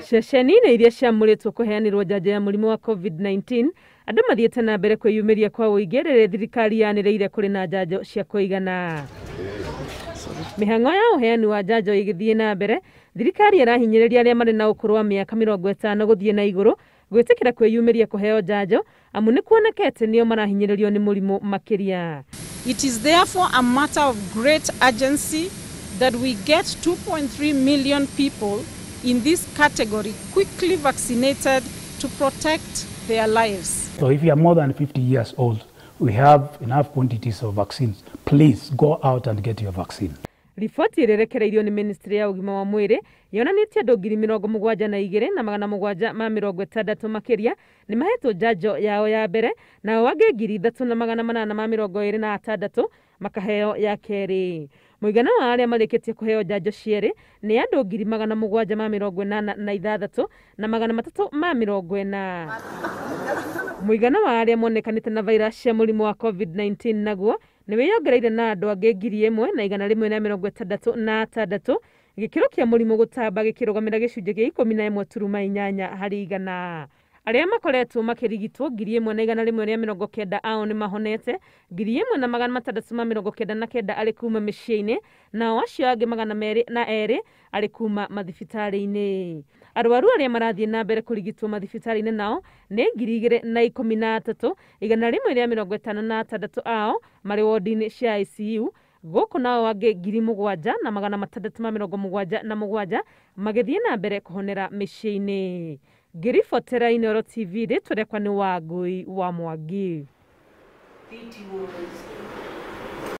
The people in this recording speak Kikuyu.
Ceceni-inĩ iria ciamũrĩtwo kũheanĩrwo njanjo ya mũrimũ wa COVID-19, andũ mathiĩte na mbere kwĩyumĩria kwa ũingĩ rĩrĩa thirikari yanĩrĩire kũrĩ na njanjo cia kũigana. Mĩhang'o ya ũheani wa njanjo ĩgĩthiĩ na mbere, thirikari ĩrahinyĩrĩria arĩa marĩ na ũkũrũ wa mĩaka 50 gũthiĩ na igũrũ gwĩtĩkĩra kwĩyumĩria kũheo njanjo, amu nĩ kuonekete nĩo marahinyĩrĩrio nĩ mũrimũ makĩria. It is therefore a matter of great urgency that we get 2.3 million people in this category quickly vaccinated to protect their lives. So if you are more than 50 years old, we have enough quantities of vaccines. Please go out and get your vaccine. Riboti ĩrĩa ĩrekereirio nĩ ministry ya ũgima wa mwĩrĩ yonanĩtie andũ 72,760 makĩria nĩ mahetwo njanjo yao ya mbere, nao angĩ 3,826 makaheo ya kerĩ. Mũigana wa arĩa marĩkĩtie kũheo njanjo cierĩ nĩ andũ 786,340. Mũigana wa arĩa monekanĩte na virus cia mũrimũ wa COVID-19 naguo nĩ wĩyongereire na andũ angĩ 1,166, gĩkĩro kĩa mũrimũ gũtamba gĩkĩrũgamĩra gĩcunjĩ kĩa 11.8 harĩ igana. Arĩa makoretwo makĩrigitwo 1,190 ao nĩ mahonete, 1,699 arĩ kuma mĩciĩ-inĩ, nao acio angĩ 202 arĩ kuma mathibitarĩ-inĩ. Arwaru arĩa marathiĩ na mbere kũrigitwo mathibitarĩ-inĩ nao nĩ 2,013, 156 ao marĩ wodi-inĩ cia ICU, gũkũ nao angĩ 7,677 magĩthiĩ na mbere kũhonera mĩciĩ-inĩ. Ngĩribotera Inooro TV, rĩtwa rĩakwa nĩ Wangui wa Mwangi.